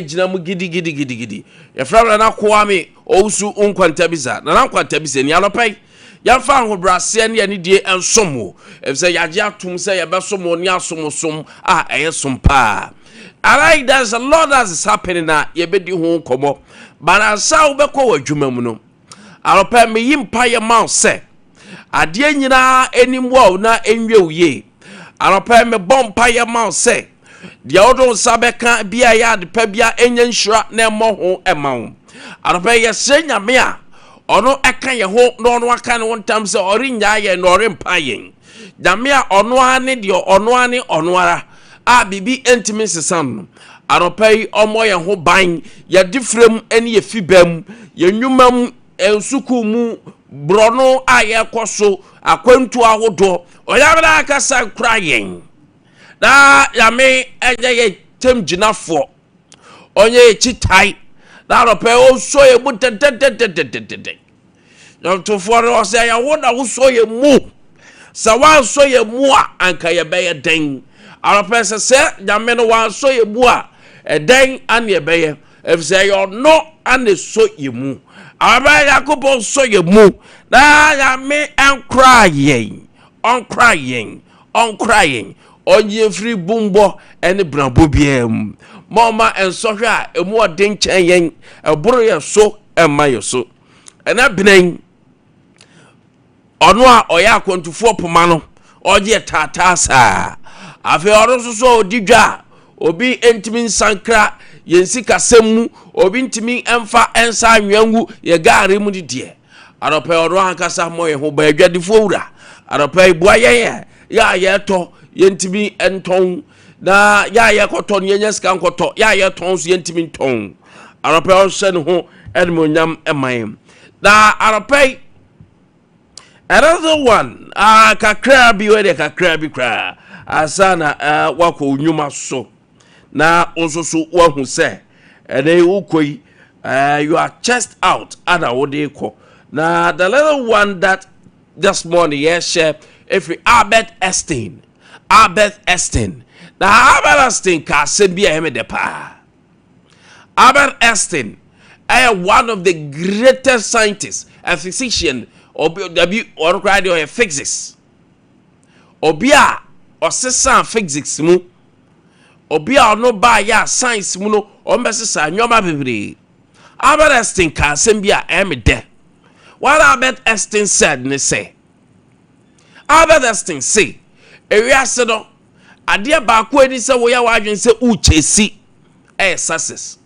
Gyina mu gidigidigidigidi. Yɛfrɛ me Nana Kwame Owusu Nkwantabisa. Nana Nkwantabisa ni. Anɔpa yi, yɛmfa ahobrɛaseɛ ne anidie nsom wo, efisɛ yɛagye atom sɛ yɛbɛsom wo ne asom wo som a ɛyɛ som paa. Alright, there's a lot that is happening a yɛbɛdi ho nkɔmmɔ. But ansa wobɛkɔ w'adwuma mu no, anɔpa yi meyi mpaeɛ ma wo sɛ adeɛ nyinaa anim wɔ wo na ɛnwie wo yie. Anɔpa yi mebɔ mpaeɛ ma wo sɛ Deɛ wode wo nsa bɛka bia ɛyɛ ade pa bia ɛnyɛ nhyira na ɛmmɔ ho ɛma wo. Anɔpa yi yɛsrɛ Nyame a ɔno ɛka yɛn ho na ɔno aka ne ho ntam sɛ ɔrennyaa yɛn na ɔrempa yɛn. Nyame a ɔno ara ne deɛ ɔno ara ne ɔno ara a biribi ntumi nsesa no. Anɔpa yi ɔmmɔ yɛn ho ban yɛn adifirɛ mu ne yɛn fiba mu, yɛn nnwuma mu, yɛn sukuu mu, borɔno a yɛrekɔ so, akwantuo ahodoɔ. Onyame no ankasa nkora yɛn. Na Nyame ɛnyɛ yɛ ntam gyinafoɔ, ɔnyɛ yɛ kyitae, na anɔpɛ ɔnsɔ yɛ mu dɛdɛdɛdɛdɛdɛ. Nnwomtofoɔ no ɔsɛ ɛyɛ wo na wosɔ yɛ mu, sɛ woansɔ yɛ mu a anka yɛbɛyɛ dɛn? Anɔpɛ sɛ sɛ Nyame no wansɔ yɛ mu a ɛdɛn ane ɛbɛyɛ? Ɛfisɛ ɛyɛ ɔno ane sɔ yɛ mu. Anɔpɛ Nyankopɔn sɔ yɛ mu na Nyame ɛnkora yɛn, ɔnkora yɛn. Ɔnkora yɛn, ɔnyi yɛn mfiri bumbɔ ne benabɔ biara mu. Ma ɔma nsɔhwɛ a emu ɔden kyɛn yɛn, ɛboro yɛn so mma yɛn so. Ɛnɛ bena yi, ɔno a ɔyɛ akwantufoɔ poma no, ɔgye yɛ taataa saa. Afei ɔno nso so a ɔdi dwa a, obi ntumi nsankra yɛn sikasɛm mu, obi ntumi mfa nsa anwea ngu yɛn gaare mu de deɛ. Anɔpa yi ɔno ankasa mmɔ yɛn ho ban, adwadifoɔ wura. Anɔpa yi boa yɛn a yɛ a yɛtɔ yɛntumi ntɔn na yɛ a yɛkɔtɔ no yɛnya sika nkɔtɔ yɛ a yɛtɔn nso yɛntumi ntɔn. Anɔpa yi ɔnhyɛ ne ho animuonyam ma yɛn. Na anɔpa yi another one ah, kakra bi wɔ deɛ kakra bi koraa ansa na uh, wakɔ nnwuma so. Na wo nso so woahu sɛ ɛnɛ yi wokɔ yi uh, you are chest out ana wode kɔ. Na the little one that this morning yɛhyɛ ɛfiri Albert Einstein. Albert Einstein. Na Albert Einstein ka asɛm bi a ɛyɛ me dɛ paa. Albert Einstein ɛyɛ one of the greatest scientists, a physician, obi dabi ɔno koraa deɛ ɔyɛ physics. Obi a ɔsesaa physics mu. Obi a ɔno baayɛ a science mu no ɔmbɛsesa nneɛma bebree. Albert Einstein kaa asɛm bi a ɛyɛ me dɛ. What Albert Einstein said ne sɛ, Albert Einstein se, ewiase no, adeɛ baako a ɛni sɛ woyɛ w'adwene sɛ worekyɛsi ɛyɛ success.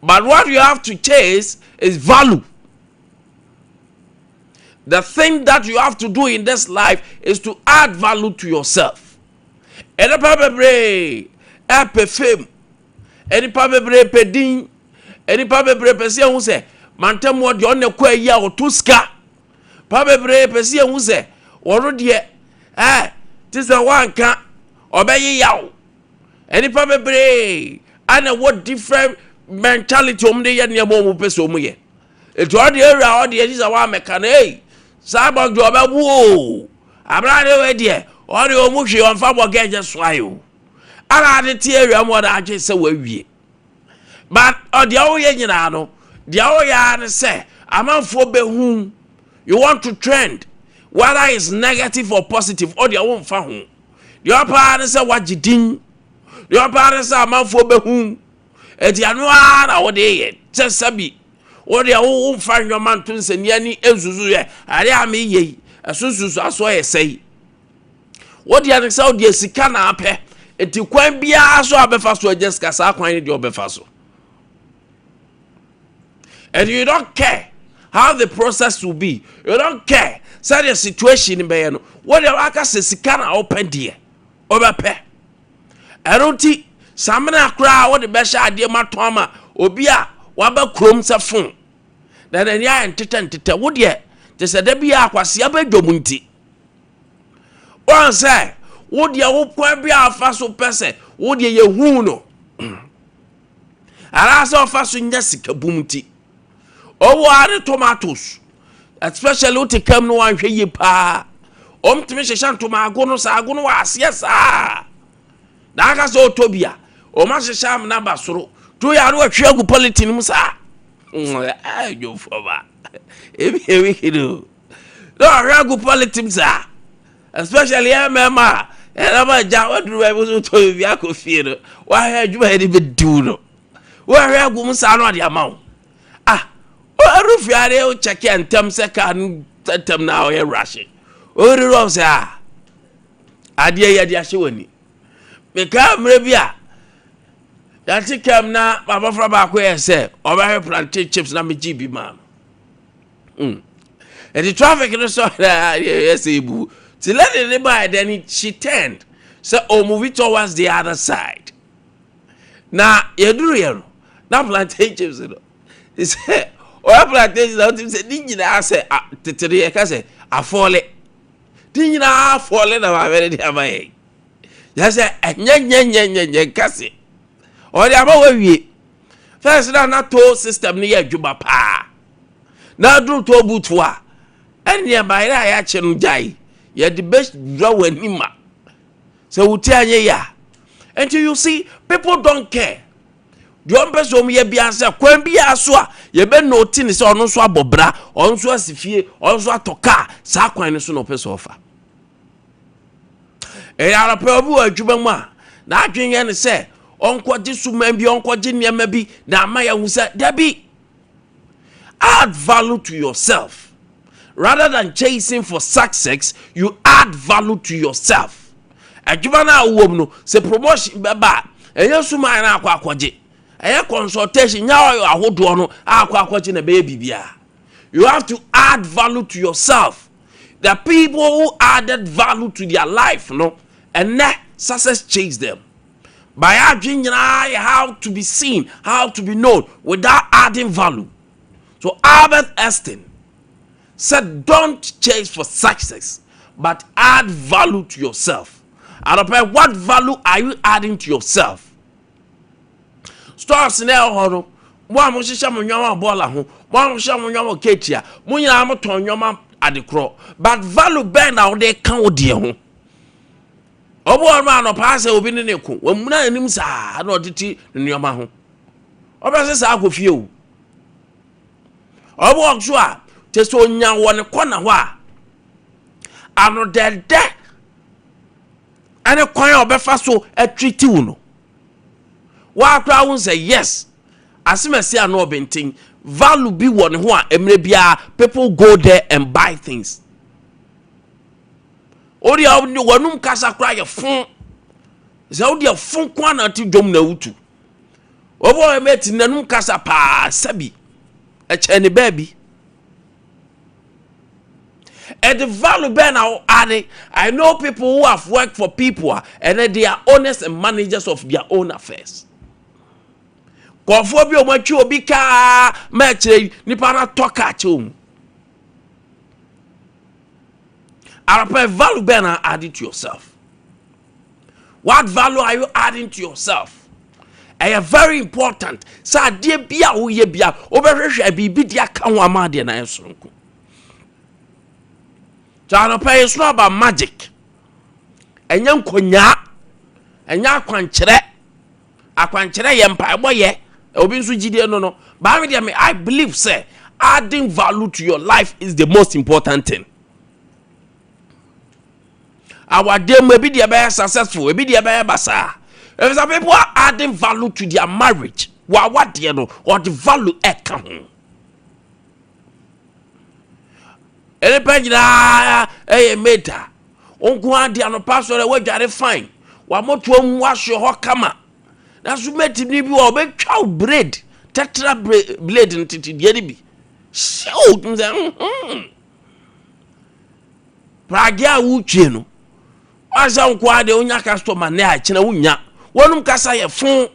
But what you have to chase is value. The thing that you have to do in this life is to add value to yourself. Nnipa bebree ɛpɛ fame. Nnipa bebree pɛ din. Nnipa bebree pɛ sɛ ɛho sɛ mantam wɔ deɛ ɔna kɔ ayi a ɔto sika. Pa bebree pɛ sɛ ɛho sɛ wɔn deɛ ɛɛ te sɛ wanka ɔbɛye yaw. Nnipa bebree ana wɔ different mentality wɔn de yɛ nneɛma wɔn pɛ sɛ wɔn yɛ. Eti ɔde ewura ɔde eti sɛ wamɛka no ei saa bɔ deɛ ɔbɛbu o abira de wei deɛ ɔde ɔmu hwee ɔnfa bɔ gɛgye soa yi o ara ade te ewura mu ɔde agye sɛ wawie but ɔdeɛ ɔyɛ nyinaa no deɛ ɔyɛ ara ne sɛ amanfoɔ bɛhu you want to trend whether it's negative or positive ɔdeɛ wɔnfa ho deɛ ɔpɛ ara ne sɛ wagye din deɛ ɔpɛ ara ne sɛ amanfoɔ bɛhu. Enti ɛno ara na wode yɛ sɛ sɛbi wo deɛ womfa nneɛma nto nsania ni nsusu yɛ adeɛ a meyɛ yi ɛso nsusuasoɔ yɛ sɛi. Wo deɛ no sɛ wodeɛ sika na apɛ nti kwan biara so a bɛfa so agya sika saa kwan no deɛ ɔbɛfa so. And you don't care how the process will be. You don't care sɛdeɛ situation bɛyɛ no. Wo deɛ waka sɛ sika na wopɛ deɛ wobɛpɛ. Ɛno nti, samina koraa wode bɛhyɛ adeɛ mu atɔn ama obi a waba kurom sɛ fon na n'ani ayɛ ntetɛ ntetɛ. Wo deɛ, te sɛ da bi a akwasea bɛdwom nti. Wɔn sɛ, wo deɛ wo kwan bi a afa so pɛ sɛ wo deɛ yɛhu no anaasɛ ɔfa so nya sika bum nti. Ɔwɔ ara ne tomatoes especially wote kam no wanhwɛ yie paa ɔmtumi hyehyɛ ntoma ago no saa ago no wɔ aseɛ saa na aka sɛ ɔtɔ bi a Wɔn ahyehyɛ amena ba soro. To yɛ ano atwi agu polythene mu saa. Dwomfoɔ ba. Ebi yɛ wicked o. Na ɔhwɛ agu polythene saa. Especially yɛ mmarima a ɛnam agya waduru baabi so tɔ biribi akɔ fie no. Wahwɛ adwuma yɛ de bɛdiw no. Wahwɛ agu mu saa na ɔde ama wo. Ah, ɔrefi adeɛ wo kyɛkɛ ntɛm sɛ kaa no ntɛm na ɔyɛ rush. Ɔrewura sɛ ah, adeɛ yɛ de ahyɛ w'ani. Mekaa mmerɛ bi a yɛate kam na abɔfra baako yɛ sɛ ɔbɛhwɛ plantain chips na megye bi maa no. Ɛti traffic no sɔ yɛ sɛ ebu ti lady ne baa, then she turned sɛ o move towards the other side, na yɛduru yɛ no na plantain chips no sɛ ɔyɛ plantain chips na ɔtumi sɛ ne nyinaa sɛ tete no yɛka sɛ afɔle, ne nyinaa afɔle na maame no de ama yɛn. Yɛ sɛ ɛnyɛ nyɛ nkase ɔde ama wawie. First na toll system no yɛ adwuma paa na aduru toll booth a, ɛnneɛ bayerɛ a yɛakye no gyae yɛde bɛwura w'anim a sɛ wo ti anyɛ yɛ a. Nti you see, people don't care. Deɛ ɔmpɛ sɛ ɔmo yɛ bia sɛ kwan biara so a yɛbɛ note ne sɛ ɔno nso abɔ bra, ɔno nso asi fie, ɔno nso atɔ kaa, saa kwan no so na ɔpɛ sɛ ɔfa. Ɛyɛ arapɛ obi wɔ adwuma mu a n'adwene yɛ ne sɛ ɔnkɔgye suman bi, ɔnkɔgye nneɛma bi na ama yɛn ho sɛ dabi. Add value to yourself rather than chasing for success. You add value to yourself. Adwuma no a wowɔ mu no, sɛ promotion bɛba a, ɛnyɛ suman no akɔ akɔgye, ɛyɛ consultation nya ɔyɔ ahodoɔ no akɔ akɔgye na ɛbɛyɛ biribiara. You have to add value to yourself. The people who added value to their life no, ɛnɛ success chase them. By adwene nyinaa yɛ how to be seen, how to be known without adding value. So Albert Einstein said, "Don't chase for success, but add value to yourself." Anɔpɛ, what value are you adding to yourself? Stores na ɛwɔ hɔ no, mo a mohyehyɛ mo nneɛma wɔ bɔɔla ho, mo a mohyehyɛ mo nneɛma wɔ keetia, mo nyinaa motɔn nneɛma adekorɔ, but value bɛn na wode ka wo deɛ ho? Ɔbɔ wɔn anɔpa sɛ obi ne ne ko wɔn anim saa na ɔde ti ne nneɛma ho, ɔbɛsɛ saa akɔ fie o. Ɔbɔ wɔn so a kyɛ sɛ onya wɔ ne kɔna hɔ a ano dɛdɛ ɛne kwan a ɔbɛfa so atwiti wo no, wakora wo sɛ yes, asemasi ano ɔbɛnten value bi wɔ ne ho a mmerɛ biara people go there and buy things. O deɛ, wɔnum kasa kora yɛ fon sɛ o deɛ fon kwan na ti dwom na wutu ɔbɔ wɔn mɛ nanum kasa paa sɛbi ɛkyɛn ne baabi ɛde value bɛn na ade. I know people who have worked for people a and they are owners and managers of their own affairs. Kɔɔfoɔ bi a wɔn atwi obi kaa ma akyerɛ nipa na tɔ kaa kyɛw mu arapa. Value bɛn na add to yourself? What value are you adding to yourself? Ɛyɛ very important sɛ adeɛ bi a woyɛ bi a wobɛhwehwɛ biribi de aka ho ama adeɛ na ayɛ soronko. So anɔpa yi, it's not about magic, ɛnyɛ nkonyaa, ɛnyɛ akwankyerɛ. Akwankyerɛ yɛ mpaebɔ yɛ obi nso gyidie no baami deɛ me, I believe sɛ adding value to your life is the most important thing. Awadeɛ mu, ebi deɛ bɛyɛ successful, ebi deɛ bɛyɛ basaa. If some people are adding value to their marriage, wɔ awadeɛ no ɔde value ɛka ho. Nipa nyinaa ɛyɛ mate a nko adi anɔpa sɔrɔ wadware fine, wamotoa mu wahyɛ hɔ kama, nanso mate ni bi wɔ ɔbɛtwa wo braid tetra blade no tete deɛ no bi hyew tum sɛ prage a wotwie no wahyɛ nko ade. Wonya customer ne a kyerɛ wonya wɔnom kasa yɛ fo,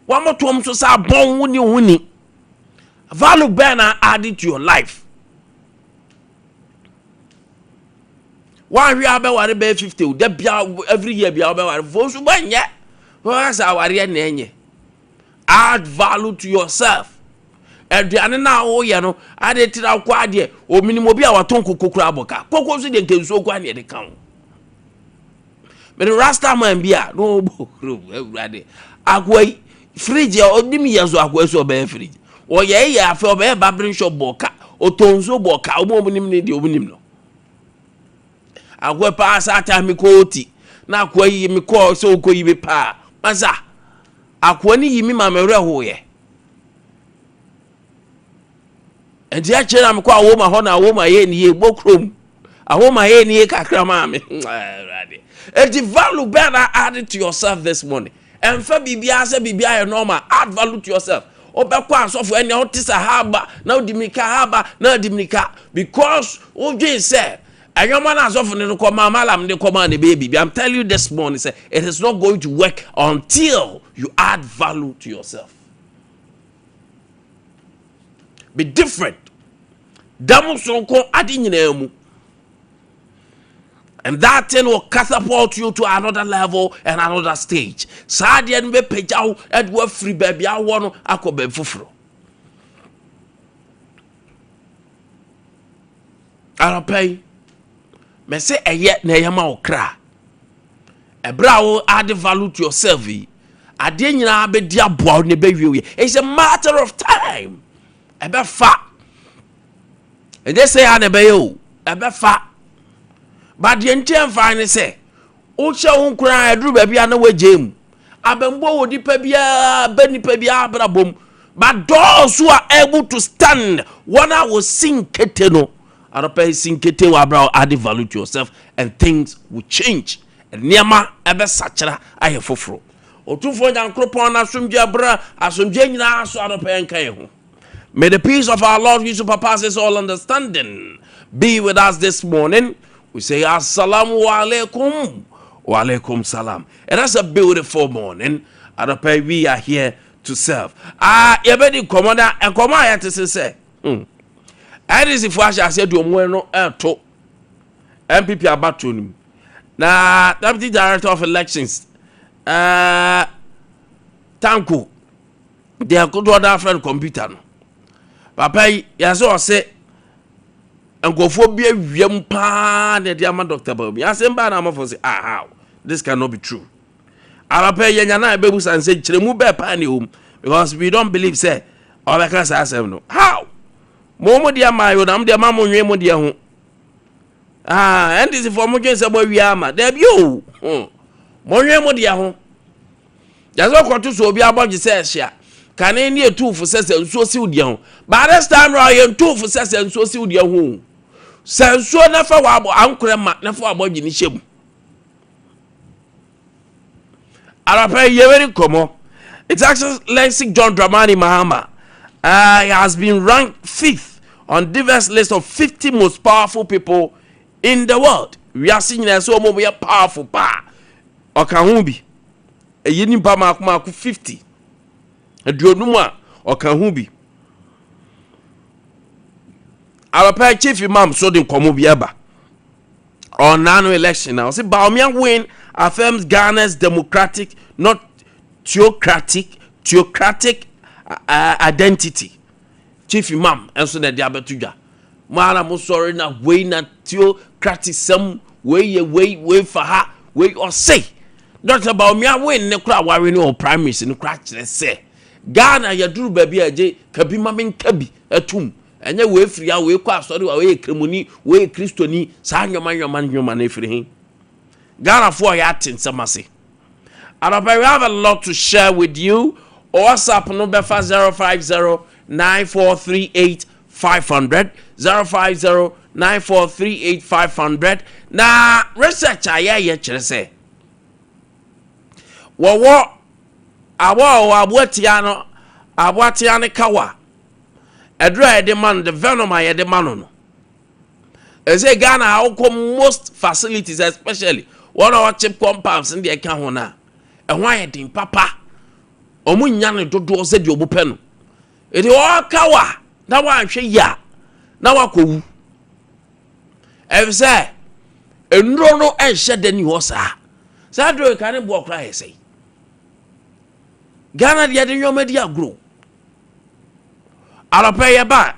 wamotoa mu so sɛ abɔn wo ne wo ni. Value bɛn na add to your life? Wahwɛ abɛware bɛyɛ 50 o da bia, every year bia wobɛware fo nso bɛnyɛ wɔka sɛ awareɛ na ɛnyɛ. Add value to yourself. Aduane no a woyɛ no ade tira kɔ adeɛ ominim obi a watɔn koko kora abɔ ka koko nso deɛ nka nsuo kɔ aneɛ de ka ho. Mede rasta man bi a na ɔbɔ kurom awurade Akoa yi fridge a ɔnim yɛ so, akoa so ɔbɛyɛ fridge, ɔyɛ yɛ afɛ, ɔbɛyɛ barbering shop bɔ ka, ɔtɔn nsuo bɔ ka. Ɔmo a ɔmo nim ne deɛ, ɔmo nim no. Akoa paa, saa time mi kɔ oti na akoa yi mi kɔɔ sɛ ɔkɔ yi mi paa masa, akoa ni yi mi ma mi werɛ ho yɛ. Nti akyerɛ na mekɔ awoma hɔ na awoma yɛ ne yie bɔ kurom, awoma yɛ ne yie kakra maa me. Awurade, eti value bɛɛ na add to yourself this morning. Ɛnfɛ biribiara sɛ biribiara yɛ normal. Add value to yourself. Wobɛkɔ asɔfo ɛnea wote sɛ haba na wodi mirika, haba na wodi mirika, because wodwen sɛ ɛnyɔma no asɔfo no kɔma malam de kɔma ne bɛyɛ biribi. I'm telling you this morning sɛ it is not going to work until you add value to yourself. Be different, dam soronko ade nyinaa mu, and that thing will catapult you to another level and another stage. Saa adeɛ no bɛpagya wo, ɛde wafiri baabi awɔ no akɔ baabi foforɔ. Anɔpa yi mɛsɛ ɛyɛ na ɛyɛ ma wo kra. Ɛberɛ a wo add value to yourself yi, adeɛ nyinaa bɛdi aboa wo na ɛbɛwie wie. It's a matter of time. Ɛbɛfa, ɛnyɛ sɛ yɛ a na ɛbɛyɛ o, ɛbɛfa. But deɛ nti ɛmfa ne sɛ wohyɛ wo nkoraa, ɛduru baabi a na woagye mu abɛnbɔ wɔ nipa biara bɛ nipa biara abrabɔ mu. But those who are able to stand, wɔn a wɔsi nkete no, anɔpa yi si nkete wɔ abra, add value to yourself and things will change. Nneɛma ɛbɛsakyera ayɛ foforɔ. Otumfoɔ Nyankoropɔn n'asomdwe abra asomdwe nyinaa so anɔpa yɛn ka yɛn ho. May the peace of our Lord Jesus passes all understanding be with us this morning. We say assalamu alaikum wa alaikum salam. It is a beautiful morning. Anɔpa, we are here to serve. Ah, yɛbɛdi nkɔmɔ na nkɔmɔ a yɛte se sɛ NDC fo ahyɛ aseɛ de ɔmo no ɛɛto NPP abatoɔ no mu, na Deputy Director of Elections Tanko deɛ kodoɔ da afrɛ no computer no, papa yi yɛsɛ ɔsɛ nkurɔfoɔ bi awiam paa na ɛde ama Dr. Bawumia. Asɛm baa na amafo sɛ, "Ah, how? This cannot be true." Anɔpa yi yɛnya na ɛbɛbu sa nsɛ nkyerɛmu bɛɛ paa ne ɛwom, because we don't believe sɛ ɔbɛka saa asɛm no. How mo deɛ ma yo na mo deɛ ma mo nwe mo deɛ ho? Ah, NDC foɔ, mo dwen sɛ mo awia ama daabi o. Mo nwe mo deɛ ho. Yɛsɛ ɔkɔto so obi abɔgye sɛ ɛhyia kane ne etuufo sɛ nsuo siw deɛ ho. But this time round, yɛn tuufo sɛ nsuo siw deɛ ho o, sɛ nsuo nafa wɔ abɔ ankorɛ ma nafa wɔ abɔgye ne hyɛ mu. Anɔpa yi yɛbɛdi nkɔmmɔ. His Excellency John Dramani Mahama has been ranked fifth on diverse list of 50 most powerful people in the world. Wiase nyinaa sɛ wɔn yɛ powerful paa, ɔka ho bi. Ɛyɛ nipa mako mako 50, 50 a, ɔka ho bi. Anɔpa, Chief Imam so de nkɔmmɔ bi aba on nano election now. Ɔsɛ Bawumia win affirms Ghana's democratic, not theocratic identity. Chief Imam nso na ɛde abɛto dwa. Mo ara mo sɔre na wei na theocratic sɛm wei yɛ wei wei fa ha wei. Ɔse Dr. Bawumia win ne kora ware ne wɔ primaries ne kora kyerɛ sɛ Ghana yɛduru baabi a gye kabi ma me nka bi atum. Ɛnyɛ wei firi a wei kɔ asɔre wa, wei yɛ kremoni, wei yɛ kristoni. Saa nnwoma nnwoma nnwoma no efiri he? Ghanafoɔ yɛ ate nsɛm ase. Anɔpa, we have a lot to share with you. WhatsApp no bɛfa 050 9438 500, 050 9438 500. Na research a yɛyɛ kyerɛ sɛ wɔwɔ aboa a ɔwɔ aboa tia no, aboa tia ne kawa ɛduro a yɛde ma no, the venom a yɛde ma no, ɛsɛ Ghana a wokɔ most facilities, especially wɔn a wɔkye compounds ne deɛ ɛka ho no a, ɛho ayɛ den papa. Ɔmo nya ne dodoɔ sɛ deɛ ɔmo pɛ no. Ɛdi ɔka wa na wanhwɛ yi a na wakɔwu, ɛfisɛ nnuro no ɛnhyɛ da ni hɔ. Saa duro ka ne boɔ koraa yɛ sɛ Ghana deɛ de nneɛma di agorɔ. Anɔpɛ yɛba,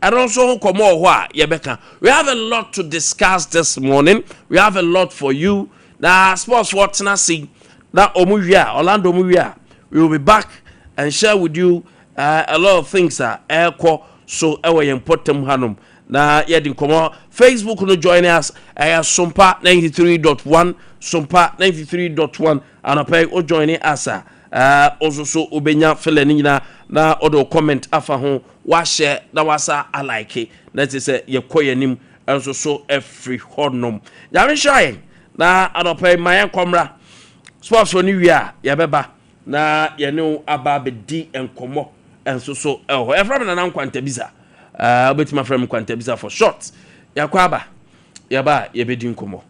ɛno nso ho kɔmɔ wɔ hɔ a yɛbɛka. We have a lot to discuss this morning. We have a lot for you. Na sports foɔ tena se na ɔmo wie a, Orlando ɔmo wie a. We will be back and share with you a lot of things a ɛrekɔ so ɛwɔ yɛn mpɔtam hanom na yɛde nkɔmmɔ. Facebook no, join us, ɛyɛ Sompa 93.1, Sompa 93.1. Anɔpɛ yi o, join us a ɔnso so wobɛnya fɛlɛ no nyinaa na ɔde wo comment afa ho, wahyɛ na wasa alike na te sɛ yɛkɔ yɛn anim nso so afiri hɔnom. Nyame hyira yɛn na anɔpɛ yi ma yɛn kɔmmra sports wɔ no wie a, yɛbɛba na yɛne wo aba abɛdi nkɔmmɔ nso so ɛwɔ hɔ. Yɛfrɛ me Nana Nkwantabisa. Wobɛtumi afrɛ me Nkwantabisa for short. Yɛkɔ aba, yɛba a yɛbɛdi nkɔmmɔ.